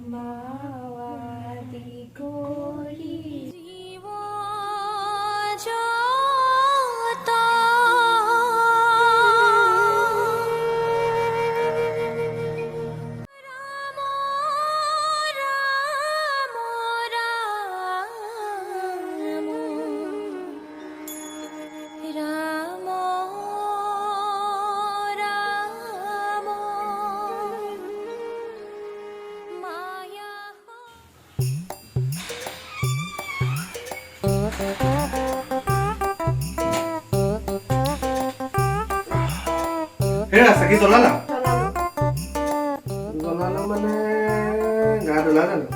ব্ৰহ্মাদি কৰি জীৱ যত। ৰাম ৰাম ৰাম ৰাম ৰাম মায়া। হেৰা, চাকি জ্বলালা? জ্বলালো। জ্বলালা মানে গা ধুলা জানো?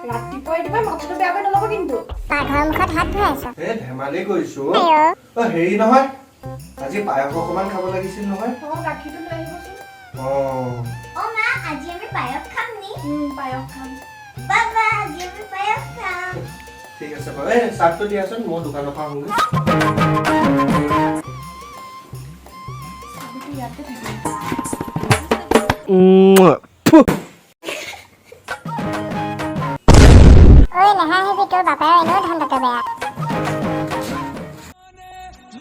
ৰাতিপুৱাই ৰাতিপুৱাই মাথাটো বেয়া কৰি নল'ব কিন্তু। পাকঘৰৰ মুখত হাত ভৰাই আছ। এ, ধেমালি কৰিছো অ। হেৰি নহয়, আজি পায়স অকমান খাব লাগিছিল নহয়। অ, গাখীৰটো লৈ আহিবচোন। অ। অ মা, আজি আমি পায়স খাম নি? পায়স খাম। বাবা, আজি আমি পায়স খাম। ঠিক আছে বাৰু। এই চাহটো দিয়াচোন, মই দোকানৰ পৰা আহোঁগৈ। চাবিটো ইয়াতে থাকে। ফু। ঐ, নাহাঁহিবি, তোৰ বাপেৰৰ এনেও ধান্দাটো বেয়া।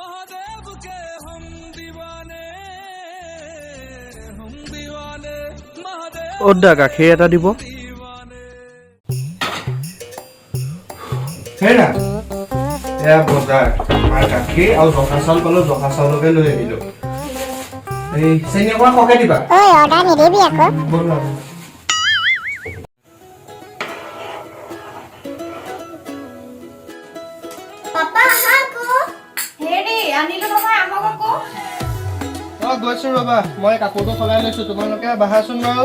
महादेव के हम दीवाने, हम दीवाने महादेव। অ দা, গাখীৰ এটা দিব। হেৰা, এয়া বজাৰ। মাৰ গাখীৰ আৰু জহা চাউল পালো, জহা চাউলকে লৈ আহিলো। এই চেনি অকণমান সৰহকে দিবা। ঐ, অৰ্ডাৰ নিদিবি আকৌ। বনোৱা। পাপা, আহা আকৌ। হেৰি, আনিলো নহয়, আহক আকৌ। অ, গৈছো ৰ'বা, মই কাপোৰটো সলাই লৈছো, তোমালোকে বহাচোন বাৰু।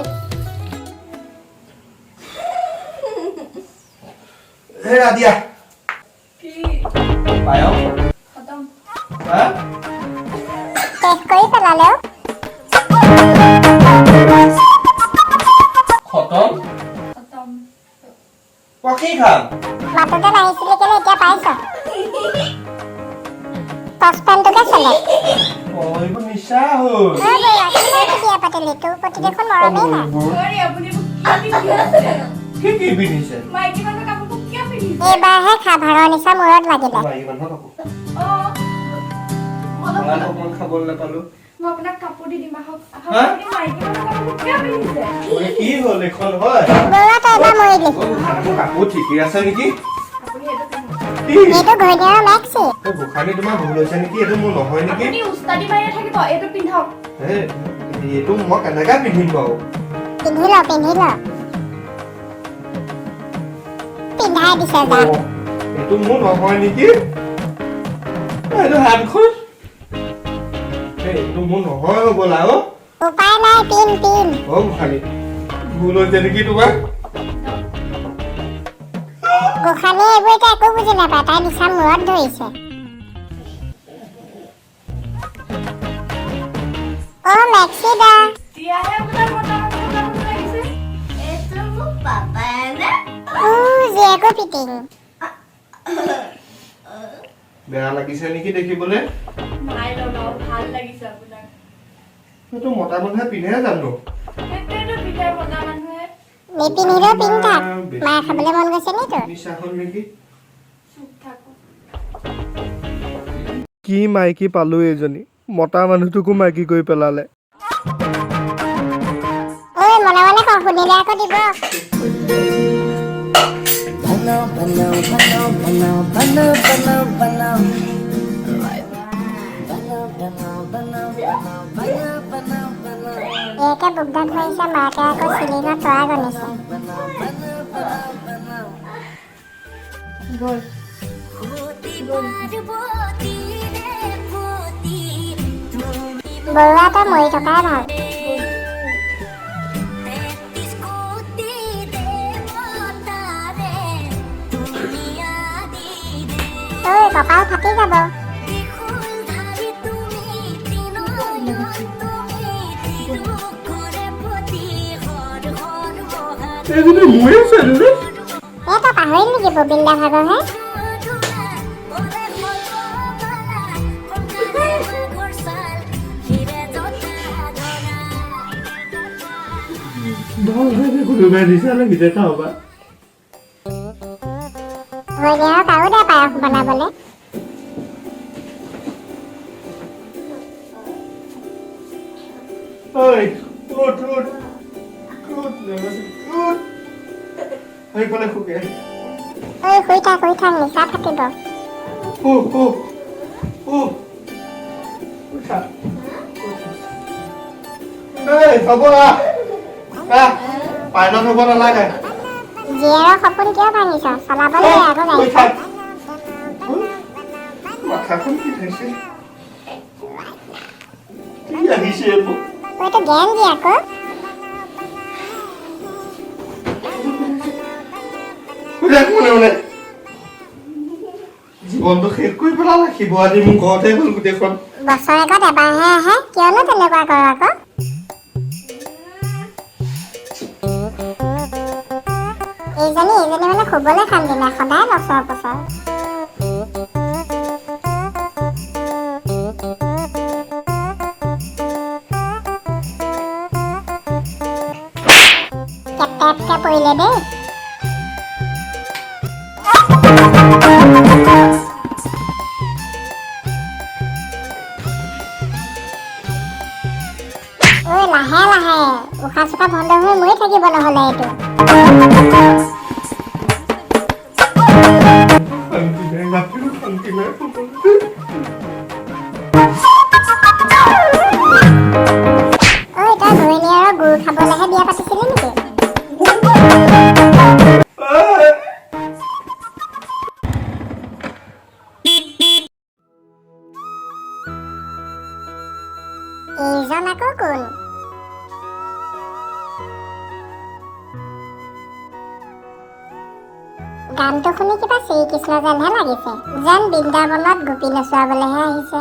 হেৰা, দিয়া। কি? পায়স। খতম। হা? শেষ কৰি পেলালে অ'। খতম? খতম। কোৱা, কি খাম? মাতোতে নাহিছিলি কেলে, এতিয়া পাইছ? চচপেনটোকে চেলেক। অ, এইবোৰ নিচা হ'ল। ঐ বৰুৱা, কিমানটো বিয়া পাতিলি? তোৰ প্ৰতি দেখোন মৰমেই নাই। চৰি, আপুনি এইবোৰ কিয় পিন্ধি আছে? কি কি পিন্ধিছে? মাইকী মানুহৰ কাপোৰবোৰ কিয় পিন্ধিছে? এইবাৰহে খা ভাগৰ নিচা মূৰত লাগিলে। মাইকী মানুহৰ কাপোৰ। অ, অলপ। ইমান অকণমান খাবলৈ নাপালো। মই আপোনাক কাপোৰ দি দিম, আহক আহক। হা? আপুনি মাইকী মানুহৰ কাপোৰবোৰ কিয় পিন্ধিছে? ঐ, কি হ'ল এইখন হয়? বৰুৱা, তই এবাৰ মৰিলি। অ, গোসানী, কাপোৰ ঠিকেই আছে নেকি? আপুনি এইটো পিন্ধক। কি? এইটো ঘৈণীয়েৰৰ মেক্সি। এই গোসানী, তোমাৰ ভুল হৈছে নেকি? এইটো মোৰ নহয় নেকি? আপুনি উস্তাদি মাৰি নাথাকিব, এইটো পিন্ধক। এ, এইটো মই কেনেকে পিন্ধিম বাৰু? পিন্ধি ল, পিন্ধি ল। পিন্ধাই দিছে যা। অ, এইটো মোৰ নহয় নেকি? এইটো হাতখন, এই, এইটো মোৰ নহয় হ'বলা অ। উপায় নাই, পিন পিন। অ গোসানী, ভুল হৈছে নেকি তোমাৰ? গোসানীয়ে এইবোৰ এতিয়া একো বুজি নাপায়, তাই নিচা মূৰত ধৰিছে। অ মেক্সি দা। এতিয়াহে আপোনাৰ মতা মানুহৰ কাপোৰ লাগিছে। এইটো মোক পাপাই নে? উ জীয়েকো ফিটিং। বেয়া লাগিছে নেকি দেখিবলৈ? নাই লগাও, ভাল লাগিছে আপোনাক। সেইটো মতা মানুহে পিন্ধে জানো? সেইটোৱেতো পিন্ধে মতা মানুহে। নিপিন্ধিলেও পিন্ধ থাক। মাৰ খাবলৈ মন গৈছে নি তোৰ? নিচা হ'ল নেকি? চুপ থাকো। কি মাইকী পালো এইজনী, মতা মানুহটোকো মাইকী কৰি পেলালে। ঐ, মনে মনে ক, শুনিলে আকৌ দিব। बनाओ बनाओ बनाओ बनाओ बनाओ बनाओ बनाओ बनाओ बनाओ बनाओ बनाओ बनाओ बनाओ। জীয়েকে বুকদাত মাৰিছে, মাকে আকৌ চিলিঙত তৰা গণিছে। बनाओ बनाओ बनाओ बनाओ। গ'ল। সতী পাৰ্বতী ৰে পতি তুমি। বৰুৱা, তই মৰি থকাই ভাল। 33 কোটি দেৱতাৰে তুমি আদি ৰে। ঐ, কপাল ফাটি যাব। ত্ৰিশূলধাৰী তুমি, ত্ৰিনয়ন তুমি, ত্ৰিলোকৰে পতি হৰ হৰ মহাদেৱ। এইজনী মৰি আছে নে? এ, তই পাহৰিলি নেকি? ববিন দা ভাগৰহে। ধূলা বলে সৰ্বমালা কংকালে মাঘৰ ছাল হিৰে জটা ধৰা। কোনোবাই নিচা লাগিছে খাবা। ঘৈণীয়েৰক আৰু দে পায়স বনাবলৈ। ঐ, উঠ উঠ উঠ, উঠ, সেইফালে শুকে। ঐ, শুই থাক, শুই থাক, নিচা ফাটিব। শু শু শু, উঠা। এই হ'ব, আহ আহ, পাইলট হ'ব নালাগে। জীয়েৰৰ সপোন কিয় ভাঙিছ? চলাবলৈ দে আকৌ শুই গাড়ীখন। থাক। মাথাখন কি খাইছে? কি আহিছে এইবোৰ? ঐ, এইটো গেঞ্জি আকৌ। শুই থাক মনে মনে। জীৱনটো শেষ কৰি পেলালে শিৱ, আজি মোৰ ঘৰতে গ'ল গোটেইখন। বছৰেকত এবাৰহে আহে, কিয়নো তেনেকুৱা কৰ আকৌ? এইজনী মানে শুবলৈ শান্তি নাই, সদায় লচৰ পচৰ। কেটেপকে পৰিলে দেই। ঐ, লাহে লাহে, উশাহ চুশাহ বন্ধ হৈ মৰি থাকিব নহ'লে এইটো। শান্তি নাই, ৰাতিও শান্তি নাই শুবলৈ। ঐ, তই ঘৈণীয়েৰৰ গুৰ খাবলৈহে বিয়া পাতিছিলি নেকি? এইজন আকৌ কোন? গানটো শুনি কিবা শ্ৰীকৃষ্ণ যেনহে লাগিছে, যেন বৃন্দাবনত গোপী নচুৱাবলৈহে আহিছে।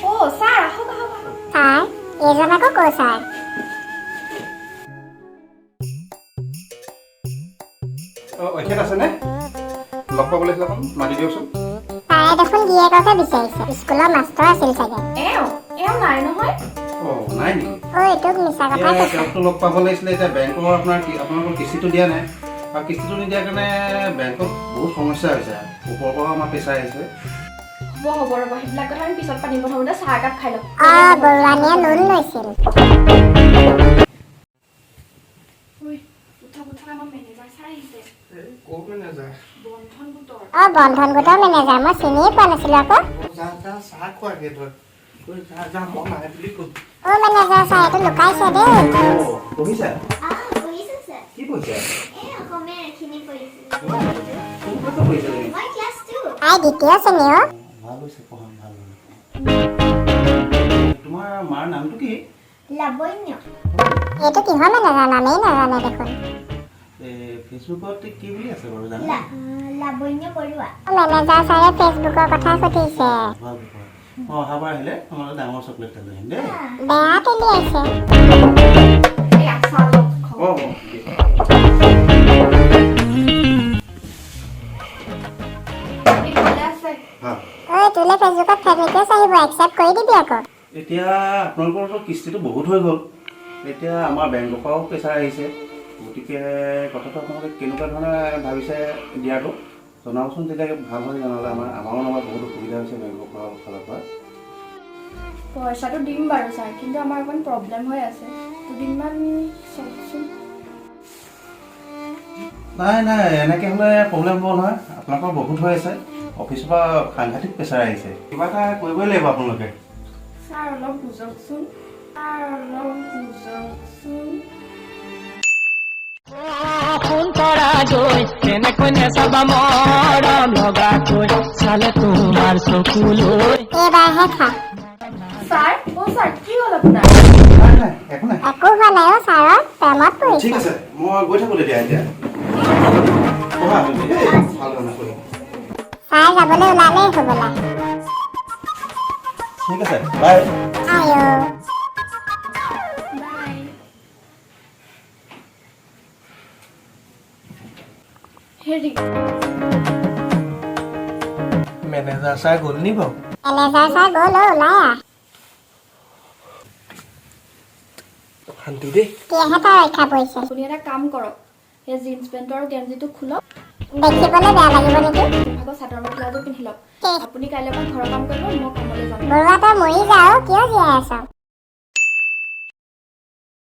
অ' ছাৰ, আহক আহক আহক। ছাৰ, এইজন আকৌ কৰ ছাৰ? অঁ, এখেত আছেনে? লগ পাব লাগিছিল, অকণ মাতি দিয়কচোন। ছাৰে দেখোন গিৰিয়েককে বিচাৰিছে, স্কুলৰ মাষ্টৰ আছিল চাগে। এওঁ নাই নহয়। অঁ, নাই নেকি? ঐ, তোক মিছা কথা এতিয়া কৈছে। তেওঁকতো লগ পাব লাগিছিলে। এতিয়া বেংকৰ আপোনাৰ কি, আপোনালোকৰ কিস্তিটো দিয়া নাই আৰু কিস্তিটো নিদিয়াৰ কাৰণে বেংকত বহুত সমস্যা হৈছে, ওপৰৰ পৰাও আমাৰ প্ৰেছাৰ আহিছে। হ'ব হ'ব, ৰ'ব, সেইবিলাক কথা আমি পিছত পাতিম, প্ৰথমতে চাহ একাপ খাই লওক। অ, বৰুৱানীয়ে লোন লৈছিল। ঐ, উঠক উঠক, আমাৰ মেনেজাৰ ছাৰ আহিছে। ক'ৰ মেনেজাৰ? বন্ধন গোটৰ। অ, বন্ধন গোটৰ মেনেজাৰ, মই চিনিয়ে পোৱা নাছিলো আকৌ। যা যা, চাহ খোৱাগে তই। ঐ, যা যা, মই নাই বুলি কবি। অ মেনেজাৰ ছাৰ, এইটো লুকাইছে দেই। অঁ, পঢ়িছা? আহ, পঢ়িছো ছাৰ। কি পঢ়িছা? এই অসমীয়াৰ এইখিনি পঢ়িছো। কোন ক্লাছত পঢ়িছা তুমি? মই ক্লাছ 2। তাই দ্বিতীয় শ্ৰেণী অ। ভাল হৈছে পঢ়া, ভাল হ'ল। তোমাৰ মাৰ নামটো কি? লাৱণ্য। এইটো কিহৰ মেনেজাৰ, নামেই নাজানে দেখোন। এই ফেচবুকত কি বুলি আছে বাৰু জানা? লাৱণ্য বৰুৱা। অ, মেনেজাৰ ছাৰে ফেচবুকৰ কথা সুধিছে। ভাল ভাল। মই অহাবাৰ আহিলে তোমালোকে ডাঙৰ চকলেট এটা লৈ আহিম দেই। বেয়া তেলিয়াইছে। এয়া চাহ লওক, খাওক। অঁ অঁ। আপুনি ভালে আছে? ভাল। ঐ, তোলে ফেচবুকত ফ্ৰেণ্ড ৰিকুৱেষ্ট আহিব, একচেপ্ট কৰি দিবি আকৌ। এতিয়া আপোনালোকৰতো কিস্তিটো বহুত হৈ গ'ল, এতিয়া আমাৰ বেংকৰ পৰাও প্ৰেছাৰ আহিছে, গতিকে কথাটো আপোনালোকে কেনেকুৱা ধৰণে ভাবিছে দিয়াটো জনাবচোন, তেতিয়া ভাল হয় জনালে আমাৰো নহ'লে বহুত অসুবিধা হৈছে বেংকৰ পৰা ফালৰ পৰা। পইচাটো দিম বাৰু ছাৰ, কিন্তু আমাৰ অকণ প্ৰব্লেম হৈ আছে, দুদিনমান চাওকচোন। নাই নাই, এনেকৈ হ'লে প্ৰব্লেম হ'ব নহয়, আপোনালোকৰ বহুত হৈ আছে, অফিচৰ পৰা সাংঘাতিক প্ৰেছাৰ আহিছে, কিবা এটা কৰিবই লাগিব আপোনালোকে। ছাৰ অলপ বুজকচোন, ছাৰ অলপ বুজকচোন। ফোন কৰা গৈ তেনেকৈ নেচাবা মৰম লগাকৈ চালে তোমাৰ চকুলৈ। এইবাৰহে খা। ছাৰ, অ' ছাৰ, কি হ'ল আপোনাৰ? নাই নাই, একো নাই। একো হোৱা নাই অ, ছাৰৰ প্ৰেমত ঠিক পৰিছে। আছে, মই গৈ থাকোঁ তেতিয়া। এতিয়া পঢ়া তুমি দেই, ভাল ধৰণে পঢ়িবা। ছাৰ যাবলৈ ওলালেই হ'বলা। ঠিক আছে, বাই। আই অ। বাই। হেৰি। মেনেজাৰ ছাৰ গ'ল নি বাৰু? মেনেজাৰ ছাৰ গ'ল অ', ওলাই আহ। শান্তি দেই। তেতিয়াহে তাৰ ৰক্ষা পৰিছে। আপুনি এটা কাম কৰক, সেই জিন্স পেণ্টটো আৰু গেঞ্জিটো খোলক। দেখিবলৈ বেয়া লাগিব নেকি? আকৌ চাদৰ মেখেলাযোৰ পিন্ধি লওক। শেষ। আপুনি কাইলৈৰ পৰা ঘৰৰ কাম কৰিব, মই কামলৈ যাম। বৰুৱা, তই মৰি যা অ', কিয় জীয়াই আছ?